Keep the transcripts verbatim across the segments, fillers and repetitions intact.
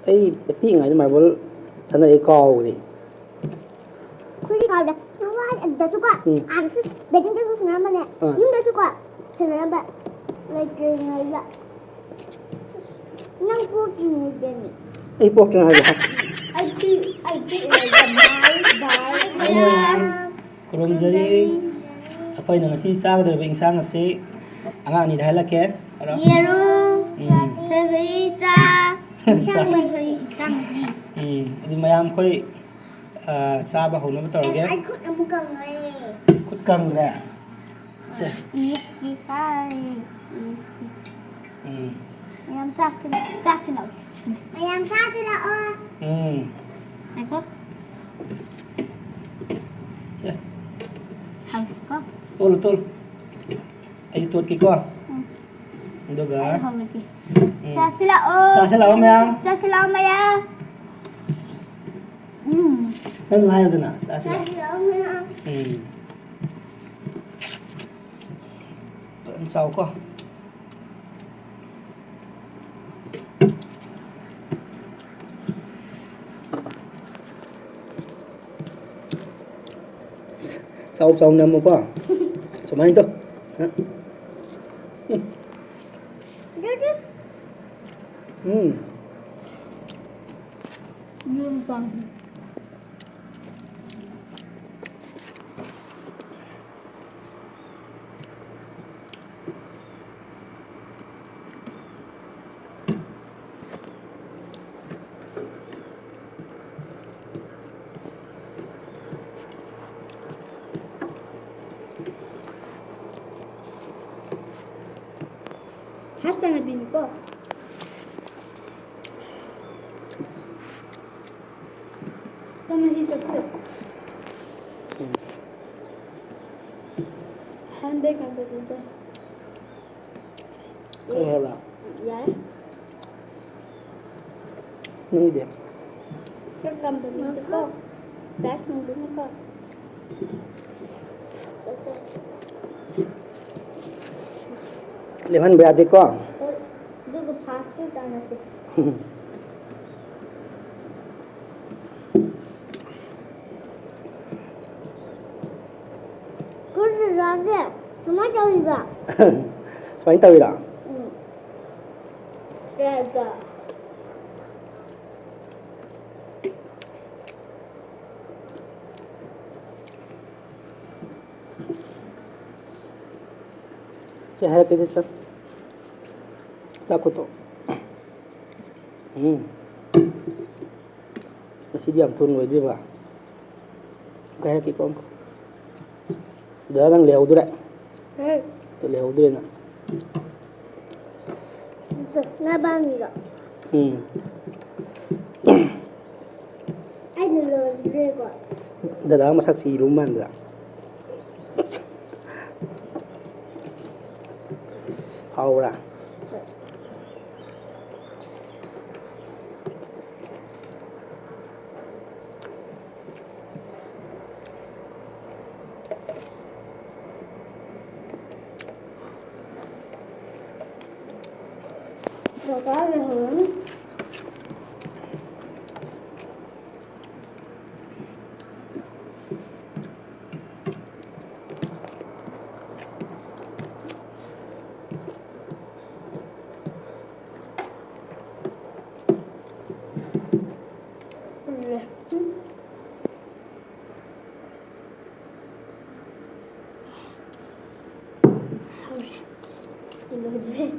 ꯑꯩ ꯄꯤꯛꯏꯉꯩꯗ ꯃꯥꯔꯕꯜ ꯁꯥꯟꯅꯔꯛꯑꯦ, ꯀꯥꯎꯈ꯭ꯔꯦ꯫ ꯑꯩꯈꯣꯏꯗꯤ ꯀꯥꯎꯗꯦ꯫ ꯅꯍꯥꯟꯋꯥꯏ ꯑꯗꯨꯗꯁꯨꯀꯣ, ꯎꯝ꯫ ꯑꯥꯗꯁꯨ ꯕꯦꯠꯃꯤꯟꯇꯟꯁꯨ ꯁꯥꯟꯅꯔꯝꯕꯅꯦ꯫ ꯑꯥ꯫ ꯌꯨꯝꯗꯁꯨꯀꯣ ꯁꯥꯟꯅꯔꯝꯕ ꯂꯩꯇ꯭ꯔꯤꯉꯩꯗ꯫ ꯅꯪ ꯄꯣꯛꯇ꯭ꯔꯤꯉꯩꯗꯅꯦ꯫ ꯑꯩ ꯄꯣꯛꯇ꯭ꯔꯤꯉꯩꯗ꯫ ꯑꯩ ꯄꯤ-, ꯑꯩ ꯄꯤꯛꯏꯉꯩꯗ꯫ ꯕꯥꯏ, ꯕꯥꯏ꯫ ꯑꯩꯅ ꯈꯨꯔꯨꯝꯖꯔꯤ꯫ ꯑꯩꯈꯣꯏꯅ ꯉꯁꯤ ꯆꯥꯒꯗꯧꯔꯤꯕ ꯏꯟꯁꯥꯡ ꯑꯁꯤ ꯑꯉꯥꯡ ꯑꯅꯤꯗ ꯍꯥꯏꯍꯜꯂꯛꯀꯦ꯫ ꯌꯦꯔꯨꯝ, ꯎꯝ꯫ ꯊꯣꯏꯆꯥ, ꯏꯟꯁꯥꯡ ꯃꯈꯣꯏ ꯏꯟꯁꯥꯡ ꯃꯍꯤ꯫ ꯎꯝ, ꯑꯗꯨ ꯃꯌꯥꯝ ꯑꯩꯈꯣꯏ, ꯑ, ꯆꯥꯕ ꯍꯧꯅꯕ ꯇꯧꯔꯒꯦ꯫ ꯑꯩ ꯈꯨꯠ ꯑꯃꯨꯛ ꯀꯪꯉꯦ꯫ ꯈꯨꯠ ꯀꯪꯈ꯭ꯔꯦ? ꯁꯦ꯫ ꯏꯁꯇꯤ ꯇꯥꯔꯦ, ꯏꯁꯇꯤ꯫ ꯎꯝ꯫ ꯃꯌꯥꯝ ꯆꯥꯁꯤꯜꯂꯛ-, ꯆꯥꯁꯤꯜꯂꯛꯑꯣ꯫ ꯃꯌꯥꯝ ꯆꯥꯁꯤꯜꯂꯛꯑꯣ꯫ ꯎꯝ꯫ ꯉꯥꯏꯈꯣ꯫ ꯁꯦ꯫ ꯍꯧꯖꯤꯛꯀꯣ꯫ ꯇꯣꯠꯂꯨ, ꯇꯣꯠꯂꯨ꯫ ꯑꯩ ꯇꯣꯠꯀꯦꯀꯣ꯫ ꯎꯝ꯫ ꯑꯗꯨꯒ ꯑꯩ ꯍꯧꯔꯒꯦ꯫ ꯎꯝ꯫ ꯆꯥꯁꯤꯜꯂꯛꯑꯣ꯫ ꯆꯥꯁꯤꯜꯂꯛꯑꯣ ꯃꯌꯥꯝ꯫ ꯆꯥꯁꯤꯜꯂꯛꯑꯣ ꯃꯌꯥꯝ꯫ ꯎꯝ꯫ ꯅꯪꯁꯨ ꯍꯥꯏꯌꯨꯗꯅ, ꯆꯥꯁꯤꯜꯂꯛꯑꯣ꯫ ꯆꯥꯁꯤꯜꯂꯛꯑꯣ ꯃꯌꯥꯝ꯫ ꯎꯝ꯫ ꯐꯖꯅ ꯆꯥꯎꯀꯣ꯫ ꯆꯥꯎ ꯆꯥꯎ ꯅꯝꯃꯨꯀꯣ꯫ ꯁꯨꯃꯥꯏꯅ ꯇꯧ꯫ ꯍꯥ? ꯎꯝ꯫ ꯎꯝ꯫ ꯌꯨꯝ ꯄꯥꯟ-, ꯍꯥꯁꯇꯅ ꯕꯤꯅꯤꯀꯣ꯫ ꯀꯃꯥꯏꯅ ꯇꯧꯒꯦ? ꯎꯝ꯫ ꯍꯟꯗꯛ ꯀꯥꯟꯗꯗꯤ ꯀꯩ ꯍꯥꯏꯕ? ꯌꯥꯔꯦ꯫ ꯅꯪꯒꯤꯗꯤ? ꯀꯩ ꯀꯝꯄꯅꯤꯗꯀꯣ? ꯕꯦꯛ ꯊꯝꯗꯣꯏꯅꯦꯀꯣ꯫ ꯂꯦꯝꯍꯟꯕ ꯌꯥꯗꯦꯀꯣ꯫ ꯍꯣꯏ, ꯑꯗꯨꯒ ꯐꯥꯁꯇ ꯇꯥꯟꯅꯁꯦ꯫ ꯇꯧꯔꯤꯕ? ꯁꯨꯃꯥꯏꯅ ꯇꯧꯔꯤꯔꯣ? ꯎꯝ꯫ ꯀꯩ ꯍꯥꯏꯕ? ꯁꯦ, ꯍꯥꯏꯔꯛꯀꯦꯁꯦ, ꯁꯦ꯫ ꯆꯥꯛ ꯈꯨꯇꯣꯛ꯫ ꯎꯝ꯫ ꯉꯁꯤꯗꯤ ꯌꯥꯝ ꯊꯨꯅ ꯂꯣꯏꯗ꯭ꯔꯤꯕ? ꯑꯃꯨꯛꯀ ꯍꯥꯏꯔꯛꯀꯦꯀꯣ, ꯑꯃꯨꯛꯀ꯫ ꯗꯗꯥ, ꯅꯪ ꯂꯩꯍꯧꯗꯣꯔꯦ꯫ ꯍꯦ꯫ ꯇꯨ ꯂꯩꯍꯧꯗꯣꯔꯦ ꯅꯪ꯫ ꯅꯕꯥꯅꯤꯔꯣ? ꯎꯝ꯫ ꯑꯩꯅ ꯂꯣꯏꯈ꯭ꯔꯦꯀꯣ꯫ ꯗꯗꯥ ꯃꯁꯛꯁꯤ ꯌꯦꯔꯨꯝ ꯃꯥꯟꯗ꯭ꯔꯥ? ꯍꯥꯎꯕ꯭ꯔꯥ? ꯕꯕꯥ ꯂꯩꯍꯧꯔꯅꯤ꯫ ꯂꯣꯏꯗ꯭ꯔꯦ꯫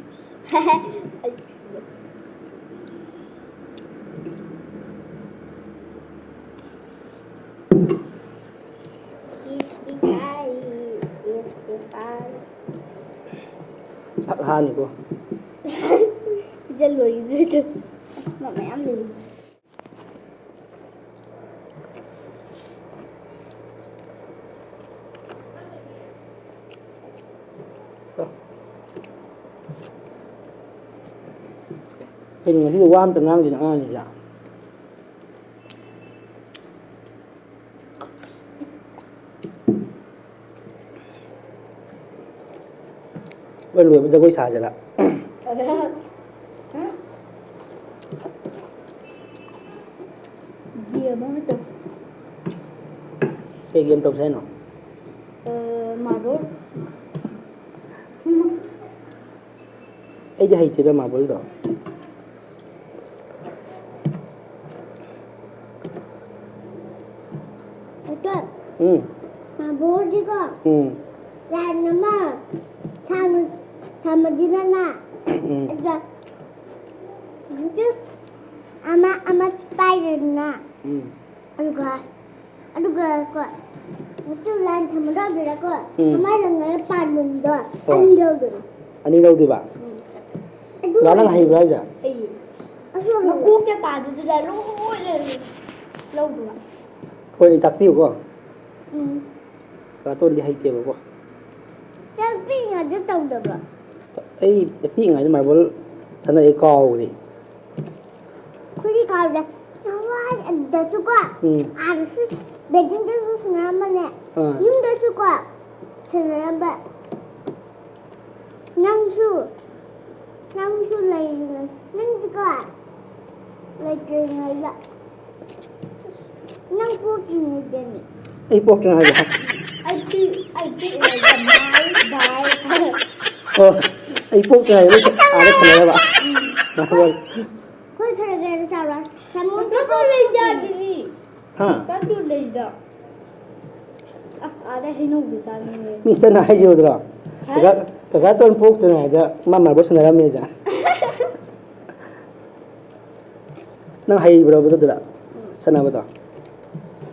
ꯁꯛ ꯍꯥꯅꯤꯀꯣ꯫ ꯏꯆꯟ ꯂꯣꯏꯈꯤꯗ꯭ꯔꯦ꯫ ꯃꯌꯥꯝ ꯂꯩ꯫ ꯀꯩꯅꯣ ꯉꯁꯤꯗꯤ ꯋꯥ ꯑꯝꯇ ꯉꯥꯡꯗꯦꯅ ꯑꯉꯥꯡꯁꯤꯡꯁꯦ? ꯍꯣꯏ, ꯂꯣꯏꯕ ꯖꯒꯣꯏ ꯁꯥꯁꯤꯔꯥ? ꯒꯦꯝ ꯑꯃ ꯇꯧꯁꯤ꯫ ꯀꯩ ꯒꯦꯝ ꯇꯧꯁꯦ ꯍꯥꯏꯅꯣ? ꯑ, ꯃꯥꯔꯕꯜ꯫ ꯑꯩꯗꯤ ꯍꯩꯇꯦꯗ ꯃꯥꯔꯕꯜꯗꯣ꯫ ꯎꯝ꯫ ꯃꯥꯔꯕꯜꯗꯤꯀꯣ꯫ ꯎꯝ꯫ ꯂꯥꯏꯟ ꯑꯃ ꯁꯥꯡꯅ ꯊꯝꯃꯗꯤꯗꯅ꯫ ꯎꯝ꯫ ꯑꯗ ꯍꯧꯖꯤꯛ ꯑꯃ, ꯑꯃ ꯄꯥꯏꯔꯦꯗꯅ꯫ ꯎꯝ꯫ ꯑꯗꯨꯒ, ꯑꯗꯨꯒ ꯀꯣ, ꯃꯆꯨ ꯂꯥꯏꯟ ꯊꯝꯃꯗꯧꯗꯨꯗꯀꯣ, ꯎꯝ꯫ ꯃꯃꯥꯏ ꯂꯪꯉꯒ ꯄꯥꯟꯕ ꯃꯤꯗꯣ ꯍꯣꯏ꯫ ꯑꯅꯤ ꯂꯧꯗꯣꯏꯅꯣ꯫ ꯑꯅꯤ ꯂꯧꯗꯣꯏꯕ? ꯎꯝ꯫ ꯑꯗꯨ ꯂꯥ, ꯅꯪ ꯍꯩꯕ꯭ꯔꯥ ꯍꯥꯏꯁꯦ? ꯍꯩꯌꯦ꯫ ꯑꯗꯨ ꯍꯩꯌꯦ꯫ ꯃꯀꯣꯛꯇ ꯄꯥꯟꯕꯗꯨꯗ ꯂꯣꯏꯅ ꯂꯧꯗꯣꯏꯕ꯫ ꯍꯣꯏꯅꯦ, ꯇꯥꯛꯄꯤꯌꯨꯀꯣ꯫ ꯎꯝ꯫ ꯀꯥꯇꯣꯟꯗꯤ ꯍꯩꯇꯦꯕꯀꯣ꯫ ꯅꯪ ꯄꯤꯛꯏꯉꯩꯗ ꯇꯧꯗꯕ꯭ꯔꯣ? ꯑꯩ ꯄꯤꯛꯏꯉꯩꯗ ꯃꯥꯔꯕꯜ ꯁꯥꯟꯅꯔꯛꯑꯦ, ꯀꯥꯎꯒ꯭ꯔꯦ꯫ ꯑꯩꯈꯣꯏꯗꯤ ꯀꯥꯎꯗꯦ꯫ ꯅꯍꯥꯟꯋꯥꯏ ꯑꯗꯨꯗꯁꯨꯀꯣ, ꯎꯝ꯫ ꯑꯥꯗꯁꯨ, ꯕꯦꯗꯤꯡꯗꯁꯨ ꯁꯥꯟꯅꯔꯝꯕꯅꯦ꯫ ꯑꯥ꯫ ꯌꯨꯝꯗꯁꯨꯀꯣ ꯁꯥꯟꯅꯔꯝꯕ꯫ ꯅꯪꯁꯨ, ꯅꯪꯁꯨ ꯂꯩꯔꯤꯉꯩ, ꯅꯪꯗꯤꯀꯣ ꯂꯩꯇ꯭ꯔꯤꯉꯩꯗ, ꯅꯪ ꯄꯣꯛꯇ꯭ꯔꯤꯉꯩꯗꯅꯦ꯫ ꯑꯩ ꯄꯣꯛꯇ꯭ꯔꯤꯉꯩꯗ? ꯑꯩ ꯄꯤ-, ꯑꯩ ꯄꯤꯛꯏꯉꯩꯗ ꯕꯥꯏ, ꯕꯥꯏ꯫ ꯑꯣ, ꯑꯩ ꯄꯣꯛꯇ꯭ꯔꯤꯉꯩꯗ ꯅꯣꯏ ꯑꯥꯗ ꯁꯥꯟꯅꯩ ꯍꯥꯏꯕ? ꯎꯝ꯫ ꯃꯥꯔꯕꯜ꯫ ꯑꯩꯈꯣꯏ ꯈꯔ ꯈꯔ ꯆꯥꯎꯔ-, ꯁꯥꯃꯨ ꯆꯠꯄ ꯂꯩꯖꯥꯗꯨꯅꯤ꯫ ꯍꯥ? ꯆꯠꯂꯨ ꯂꯩꯗ꯫ ꯑꯁ, ꯑꯥꯗ ꯍꯩꯅꯧꯗꯨ ꯆꯥꯅꯤꯡꯉꯦ꯫ ꯃꯤ ꯆꯠꯅ ꯍꯥꯏꯖꯕꯗꯨꯔꯣ? ꯍꯥ? ꯀꯀꯥ, ꯀꯀꯥ ꯇꯣꯟ ꯄꯣꯛꯇ꯭ꯔꯤꯉꯩꯗ ꯃꯥ ꯃꯥꯔꯕꯜ ꯁꯥꯟꯅꯔꯝꯃꯦ ꯖꯥ꯫ ꯅꯪ ꯍꯩꯕ꯭ꯔꯕ ꯑꯗꯨꯗ ꯎꯝ꯫ ꯁꯥꯟꯅꯕꯗꯣ?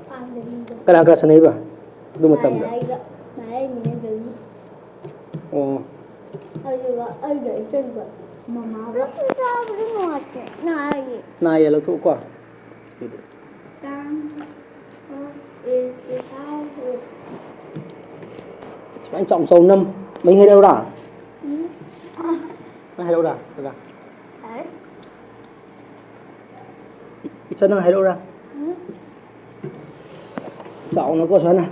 ꯄꯥꯝꯗꯦ ꯃꯤꯗꯣ꯫ ꯀꯅꯥ ꯀꯅꯥ ꯁꯥꯟꯅꯩꯕ ꯑꯗꯨ ꯃꯇꯝꯗ? ꯅꯥꯏ-, ꯅꯥꯏ-, ꯅꯥꯏ-, ꯑꯣ꯫ ꯑꯗꯨꯒ ꯑꯩꯒ ꯏꯆꯟꯒ ꯃꯃꯥꯒ꯫ ꯆꯥꯕꯗꯤ ꯅꯨꯡꯉꯥꯏꯇꯦ꯫ ꯅꯥꯏꯌꯦ꯫ ꯅꯥꯏꯌꯦ, ꯂꯧꯊꯣꯛꯎꯀꯣ꯫ ꯑꯗꯨꯗꯤ꯫ ꯇꯥꯡ-, ꯑꯣ, ꯑꯦ, ꯑꯦ, ꯇꯥꯡ-, ꯑꯣ꯫ ꯁꯨꯃꯥꯏꯅ ꯆꯥꯎ ꯆꯥꯎ ꯅꯝ-, ꯃꯍꯤ ꯍꯩꯔꯛꯎꯔꯥ? ꯎꯝ꯫ ꯅꯪ ꯍꯩꯔꯛꯎꯔꯥ, ꯀꯀꯥ? ꯌꯥꯔꯦ꯫ ꯏꯆꯟ, ꯅꯪ ꯍꯥꯏꯔꯛꯎꯔꯥ? ꯎꯝ꯫ ꯆꯥꯎꯅꯀꯣ ꯁꯨꯃꯥꯏꯅ꯫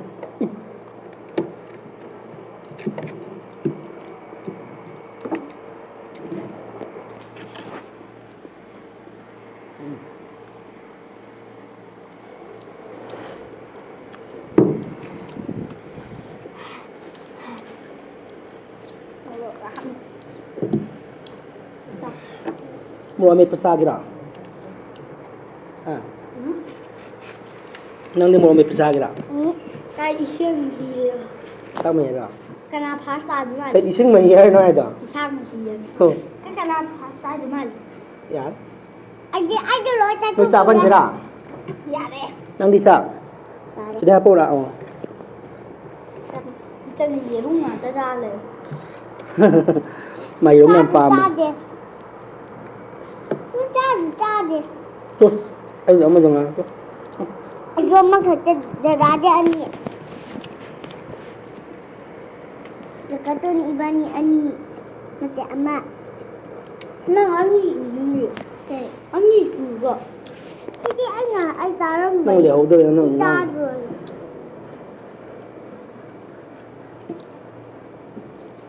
ꯃꯣꯔꯣꯛ ꯃꯦꯠꯄ ꯆꯥꯒꯦꯔꯥ? ꯍꯥ? ꯅꯪꯗꯤ ꯃꯣꯔꯣꯛ ꯃꯦꯠꯄ ꯆꯥꯒꯦꯔꯥ? ꯎꯝ꯫ ꯀꯥꯏ ꯏꯁꯤꯡꯒꯤ? ꯆꯥꯛ ꯃꯌꯥꯏꯔꯣ? ꯀꯅꯥ ꯐꯥꯔꯁ ꯇꯥꯗꯣꯏ ꯃꯥꯜꯂꯤ? ꯀꯩ ꯏꯁꯤꯡ ꯃꯍꯤ ꯍꯥꯏꯔꯤꯅꯣ ꯍꯥꯏꯗꯣ? ꯏꯁꯥ ꯃꯍꯤ ꯍꯥꯏꯕ꯫ ꯍꯣ꯫ ꯀꯩ ꯀꯅꯥ ꯐꯥꯔꯁ ꯇꯥꯗꯣꯏ ꯃꯥꯜꯂꯤ? ꯌꯥꯔꯦ꯫ ꯑꯩꯗꯤ, ꯑꯩꯗꯤ ꯂꯣꯏ ꯅꯣꯏ ꯆꯥ ꯆꯠꯊꯣꯛꯈ꯭ꯔꯦ꯫ ꯄꯟꯁꯤꯔꯥ? ꯌꯥꯔꯦ꯫ ꯅꯪꯗꯤ ꯆꯥ? ꯌꯥꯔꯦ꯫ ꯁꯤꯗ ꯍꯥꯞꯄꯛꯎꯔꯥ? ꯑꯣ꯫ ꯏꯆꯟ ꯌꯦꯔꯨꯝ ꯉꯥꯛꯇ ꯆꯥ ꯂꯩꯔꯦ꯫ ꯃꯥꯏꯔꯣꯝ ꯌꯥꯝ ꯆꯥꯗꯦ, ꯄꯥꯝꯃꯦ꯫ ꯆꯥꯗꯦ꯫ ꯎꯝ, ꯆꯥꯗꯦ, ꯆꯥꯗꯦ꯫ ꯇꯨ, ꯑꯩꯁꯨ ꯑꯃꯗ ꯉꯥꯏ꯫ ꯑꯩꯁꯨ ꯑꯃꯈꯛꯇ, ꯗꯗꯥꯗꯤ ꯑꯅꯤ꯫ ꯀꯥꯔꯇꯨꯟ ꯏꯕꯥꯅꯤ ꯑꯅꯤ ꯅꯠꯇꯦ, ꯑꯃ꯫ ꯅꯪ ꯑꯅꯤ ꯏꯗꯨꯅꯤ꯫ ꯀꯩ? ꯑꯅꯤ ꯏꯕ꯫ ꯁꯤꯗꯤ ꯑꯩꯅ, ꯑꯩ ꯆꯥꯔꯝꯕꯅꯤ꯫ ꯅꯪ ꯂꯩꯍꯧꯗ꯭ꯔꯦ, ꯅꯪ ꯁꯤ ꯉꯥꯡ꯫ ꯆꯥꯔꯣꯏ꯫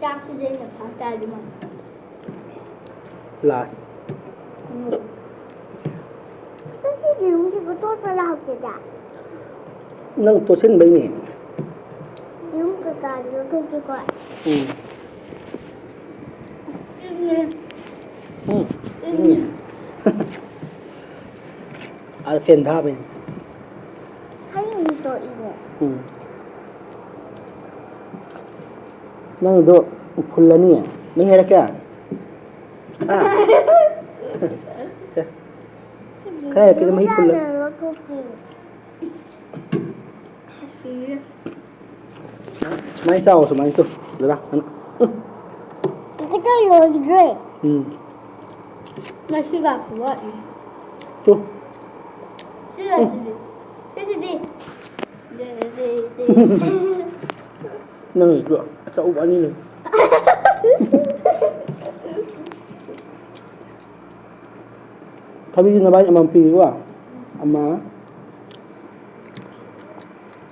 ꯆꯥꯛꯁꯤꯗꯤ ꯑꯩꯅ ꯐꯥ ꯆꯥꯏꯗꯨ ꯃꯥꯜꯂꯤ꯫ ꯂꯥꯁ꯫ ꯎꯝ꯫ ꯉꯁꯤꯗꯤ ꯍꯧꯖꯤꯛ ꯑꯇꯣꯞꯄ ꯂꯥꯛꯇꯦꯗ꯫ ꯅꯪ ꯇꯣꯠꯁꯤꯟꯕꯩꯅꯦ꯫ ꯌꯦꯔꯨꯝ ꯀꯩꯀꯥꯗꯣ ꯂꯧꯊꯣꯛꯀꯦꯀꯣ꯫ ꯎꯝ꯫ ꯏꯪꯉꯦ꯫ ꯎꯝ, ꯏꯪꯉꯦ꯫ ꯏꯪꯉꯦ꯫ ꯑꯥ, ꯐꯦꯟ ꯊꯥꯕꯩꯅꯦ꯫ ꯍꯌꯦꯡꯗꯤ ꯇꯣꯛꯏꯅꯦ꯫ ꯎꯝ꯫ ꯅꯪꯒꯤꯗꯣ ꯐꯨꯜꯂꯅꯤ꯫ ꯃꯍꯤ ꯍꯩꯔꯛꯀꯦ? ꯍꯥ? ꯁꯦ꯫ ꯁꯤꯗꯤ ꯈꯔ ꯍꯦꯛꯇ ꯃꯍꯤ ꯐꯨꯜꯂ-꯫ ꯌꯥꯝꯅ ꯂꯧꯊꯣꯛꯀꯦ꯫ ꯁꯨꯃꯥꯏꯅ ꯆꯥꯎꯑꯣ, ꯁꯨꯃꯥꯏꯅ ꯇꯨ, ꯗꯗꯥ, ꯑꯅ-, ꯎꯝ꯫ ꯀꯩꯅꯣ ꯂꯣꯏꯗ꯭ꯔꯦ꯫ ꯎꯝ꯫ ꯉꯁꯤ ꯂꯥꯛꯄ ꯋꯥꯠꯂꯤ꯫ ꯇꯨ꯫ ꯁꯤ ꯂꯥꯛꯁꯤꯗꯤ꯫ ꯁꯤꯁꯤꯗꯤ꯫ ꯅꯪꯒꯤꯁꯨ ꯑꯆꯧꯕ ꯑꯅꯤ ꯂꯩ꯫ ꯊꯕꯤꯁꯨ ꯅꯕꯥꯅꯤ ꯑꯃꯃꯝ ꯄꯤꯒꯦꯀꯣ꯫ ꯑꯃ꯫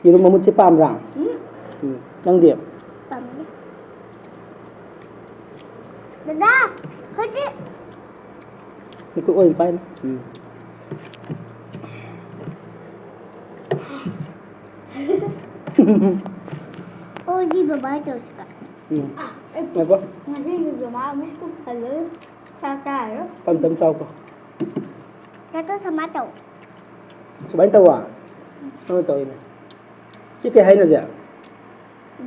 ꯌꯦꯔꯨꯝ ꯃꯃꯨꯠꯁꯦ ꯄꯥꯝꯕ꯭ꯔꯥ? ꯎꯝ꯫ ꯎꯝ꯫ ꯅꯪꯗꯤ? ꯄꯥꯝꯗꯦ꯫ ꯗꯗꯥ, ꯍꯧꯖꯤꯛ꯫ ꯃꯈꯨꯠ ꯑꯣꯏꯅ ꯄꯥꯏꯅꯦ꯫ ꯎꯝ꯫ ꯑꯣ, ꯁꯤ ꯕꯕꯥ ꯇꯧꯁꯤꯀꯣ꯫ ꯎꯝ꯫ ꯉꯥꯏꯈꯣ꯫ ꯉꯁꯤꯒꯤ ꯕꯕꯥ ꯑꯃꯨꯛ ꯄꯨꯛ ꯊꯜꯂꯦ꯫ ꯆꯥꯛ ꯆꯥꯔꯔꯣꯏ꯫ ꯇꯞ ꯇꯞ ꯆꯥꯎꯀꯣ꯫ ꯆꯥꯛꯇꯣ ꯁꯨꯃꯥꯏꯅ ꯇꯧ꯫ ꯁꯨꯃꯥꯏꯅ ꯇꯧꯕ? ꯅꯪꯅ ꯇꯧꯔꯤꯅꯦ꯫ ꯁꯤ ꯀꯩ ꯍꯥꯏꯅꯣ ꯁꯦ?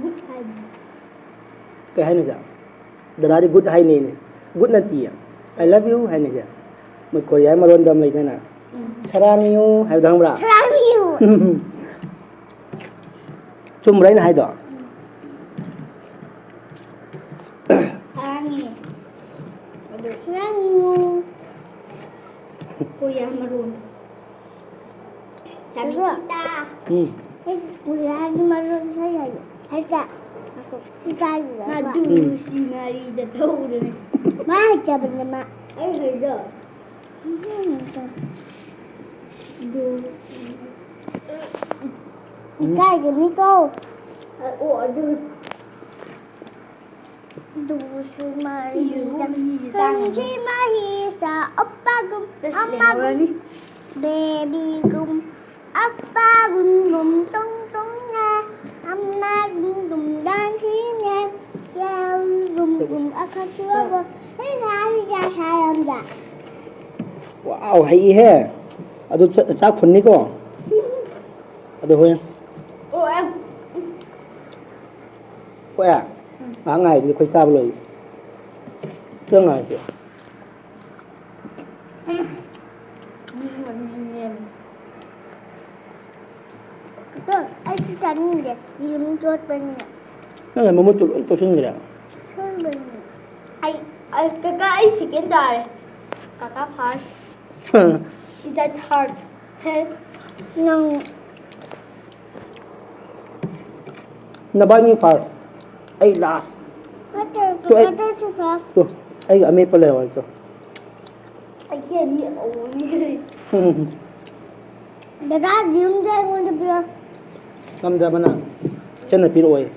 ꯒꯨꯗ ꯍꯥꯏꯕꯅꯦ꯫ ꯀꯩ ꯍꯥꯏꯅꯣ ꯁꯦ? ꯗꯗꯥꯗꯤ ꯒꯨꯗ ꯍꯥꯏꯅꯩꯅꯦ꯫ ꯒꯨꯗ ꯅꯠꯇꯤꯌꯦ꯫ "I love you" ꯍꯥꯏꯅꯩꯁꯦ꯫ ꯃꯣꯏ ꯀꯣꯔꯤꯌꯥ ꯃꯔꯣꯟꯗ ꯑꯃ ꯂꯩꯗꯅ꯫ ꯎꯝ꯫ "ꯁꯔꯥꯡꯉꯤꯌꯨ" ꯍꯥꯏꯕꯗꯣ ꯈꯪꯕ꯭ꯔꯥ? ꯁꯔꯥꯡꯉꯤꯌꯨ꯫ ꯆꯨꯝꯕ꯭ꯔꯥ ꯑꯩꯅ ꯍꯥꯏꯗꯣ? ꯁꯔꯥꯡꯉꯤ꯫ ꯑꯗꯨ ꯁꯔꯥꯡꯉꯤꯌꯨ꯫ ꯀꯣꯔꯤꯌꯥ ꯃꯔꯣꯟ꯫ ꯁꯥꯃꯤꯇꯥ꯫ ꯎꯝ꯫ ꯑꯩ ꯀꯣꯔꯤꯌꯥꯒꯤ ꯃꯔꯣꯟ ꯁꯥ ꯌꯥꯏꯌꯦ꯫ ꯍꯥꯏꯇꯥ꯫ ꯏꯀꯥꯏꯗꯨꯗ ꯃꯥ ꯃꯥ꯫ ꯗꯨ ꯎꯝ꯫ ꯁꯤ ꯃꯔꯤꯗ ꯊꯧꯔꯦ꯫ ꯃꯥ ꯍꯩꯇꯕꯅꯦ ꯃꯥ꯫ ꯑꯩ ꯍꯩꯗꯣ꯫ ꯎꯝ꯫ ꯗꯨ꯫ ꯏꯀꯥꯏꯒꯅꯤꯀꯣ꯫ ꯑꯣ, ꯑꯗꯨ꯫ ꯗꯨꯁꯤ ꯃꯔꯤꯗ꯫ ꯁꯤꯁꯨ ꯃꯤꯁꯦ ꯆꯥꯡ ꯍꯟꯁꯤ ꯃꯍꯤꯁꯥ ꯑꯣꯞꯄꯥꯒꯨꯝ ꯑꯁ, ꯑꯃꯥꯒꯨꯝ ꯂꯩꯍꯧꯔꯅꯤ꯫ ꯕꯦꯕꯤꯒꯨꯝ ꯑꯞꯄꯥꯒꯨꯝ ꯒꯨꯝ ꯇꯨꯡ ꯇꯨꯡꯅ ꯑꯃꯥꯒꯨꯝ ꯒꯨꯝ ꯗꯥꯟꯁꯤꯅꯦ ꯌꯥꯎꯒꯨꯝ ꯒꯨꯝ ꯑꯈꯠꯁꯨꯕ ꯍꯩ ꯍꯥꯏ ꯌꯥ ꯁꯥꯔꯝꯗ꯫ ꯋꯥꯎ, ꯍꯩꯍꯦ꯫ ꯑꯗꯨ ꯆꯥ-, ꯆꯥꯛ ꯐꯨꯟꯅꯤꯀꯣ꯫ ꯑꯗꯨ ꯍꯣꯔꯦꯟ꯫ ꯑꯣ, ꯑꯦ꯫ ꯍꯣꯏ, ꯎꯝ꯫ ꯉꯥꯏꯍꯥꯛ ꯉꯥꯏꯔꯗꯤ ꯑꯩꯈꯣꯏ ꯆꯥꯕ ꯂꯣꯏꯔꯦ꯫ ꯈꯤꯇꯪ ꯉꯥꯏꯔꯗꯤ꯫ ꯎꯝ꯫ ꯃꯤ ꯑꯣꯏꯅ ꯌꯦꯟ꯫ ꯑꯗꯣ ꯑꯩꯁꯨ ꯆꯥꯅꯤꯡꯗꯦ, ꯌꯦꯔꯨꯝ ꯇꯣꯠꯄꯅꯤꯅ꯫ ꯅꯪꯅ ꯃꯃꯨꯠꯇꯨ ꯂꯣꯏ ꯇꯣꯠꯁꯤꯟꯈ꯭ꯔꯦ꯫ ꯁꯣꯏꯕꯅꯤ꯫ ꯑꯩ, ꯑꯩ, ꯀꯀꯥ, ꯑꯩ ꯁꯦꯀꯦꯟ ꯇꯥꯔꯦ꯫ ꯀꯀꯥ ꯐꯥꯔꯁ꯫ ꯍꯥ꯫ ꯁꯤꯗ ꯊꯥꯔꯠ꯫ ꯍꯦ꯫ ꯅꯪ꯫ ꯅꯕꯥꯅꯤ ꯐꯥꯔꯁ, ꯑꯩ ꯂꯥꯁ꯫ ꯅꯠꯇꯦ, ꯇꯨ, ꯑꯩ, ꯀꯀꯥꯗꯁꯨ ꯐꯥꯔꯁ꯫ ꯇꯨ, ꯑꯩꯒ ꯑꯃꯦꯠꯄ ꯂꯩꯍꯧꯔꯦ ꯇꯨ꯫ ꯑꯩꯒꯤ ꯑꯅꯤ ꯑꯆꯧꯕ ꯑꯅꯤ ꯂꯩ꯫ ꯗꯗꯥ, ꯌꯦꯔꯨꯝꯁꯦ ꯑꯩꯉꯣꯟꯗ ꯄꯤꯔꯣ꯫ ꯉꯝꯗ꯭ꯔꯕ ꯅꯪ? ꯏꯆꯟꯅ ꯄꯤꯔꯛꯑꯣꯌꯦ꯫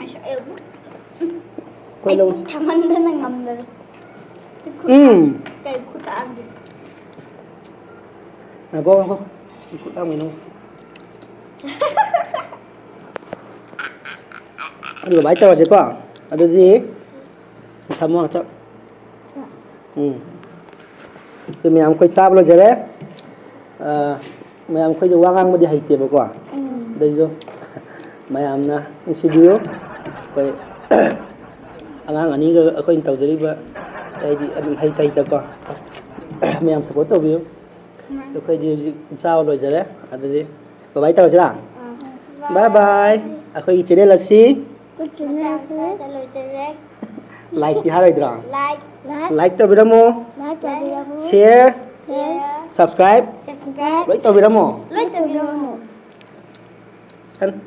ꯑꯁ, ꯑꯩ ꯑꯩꯈꯣꯏ ꯂꯧ꯫ ꯄꯨꯛ ꯊꯟꯃꯟꯗꯅ ꯉꯝꯗꯔꯦ꯫ ꯈꯨꯠ ꯎꯝ꯫ ꯀꯩ ꯈꯨꯠ ꯇꯥꯛꯑꯝꯒꯦ? ꯉꯥꯏꯈꯣ, ꯉꯥꯏꯈꯣ꯫ ꯈꯨꯠ ꯇꯥꯛꯑꯝꯒꯦ ꯅꯪ꯫ ꯑꯗꯨ ꯑꯗꯨꯃꯥꯏꯅ ꯇꯧꯔꯁꯤꯀꯣ꯫ ꯑꯗꯨꯗꯤ ꯊꯝꯃꯣ ꯉꯥꯛꯇ꯫ ꯎꯝ꯫ ꯑꯗꯨ ꯃꯌꯥꯝ ꯑꯩꯈꯣꯏ ꯆꯥꯕ ꯂꯣꯏꯖꯔꯦ꯫ ꯑ, ꯃꯌꯥꯝ ꯑꯩꯈꯣꯏꯁꯦ ꯋꯥ ꯉꯥꯡꯕꯗꯤ ꯍꯩꯇꯦꯕꯀꯣ꯫ ꯑꯗꯨꯏꯁꯨ ꯃꯌꯥꯝꯅ ꯅꯨꯡꯁꯤꯕꯤꯌꯨ꯫ ꯑꯩꯈꯣꯏ ꯑꯉꯥꯡ ꯑꯅꯤꯒ ꯑꯩꯈꯣꯏꯅ ꯇꯧꯖꯔꯤꯕ ꯍꯥꯏꯗꯤ ꯑꯗꯨꯝ ꯍꯩꯇ ꯍꯩꯇꯀꯣ꯫ ꯃꯌꯥꯝ ꯁꯞꯄꯣꯔꯠ ꯇꯧꯕꯤꯌꯨ꯫ ꯑꯩꯈꯣꯏꯗꯤ ꯍꯧꯖꯤꯛ ꯆꯥꯕ ꯂꯣꯏꯖꯔꯦ꯫ ꯑꯗꯨꯗꯤ ꯕꯥꯏ ꯕꯥꯏ ꯇꯧꯔꯁꯤꯔꯥ? ꯕꯥꯏ ꯕꯥꯏ꯫ ꯑꯩꯈꯣꯏꯒꯤ ꯆꯦꯅꯦꯜ ꯑꯁꯤ ꯂꯥꯏꯛꯇꯤ ꯍꯥꯏꯔꯣꯏꯗ꯭ꯔꯣ? ꯂꯥꯏꯛ ꯇꯧꯕꯤꯔꯝꯃꯣ꯫ ꯁꯤꯌꯔ, ꯁꯕꯁꯀ꯭ꯔꯥꯏꯕ ꯂꯣꯏ ꯇꯧꯕꯤꯔꯝꯃꯣ꯫ ꯁꯟ-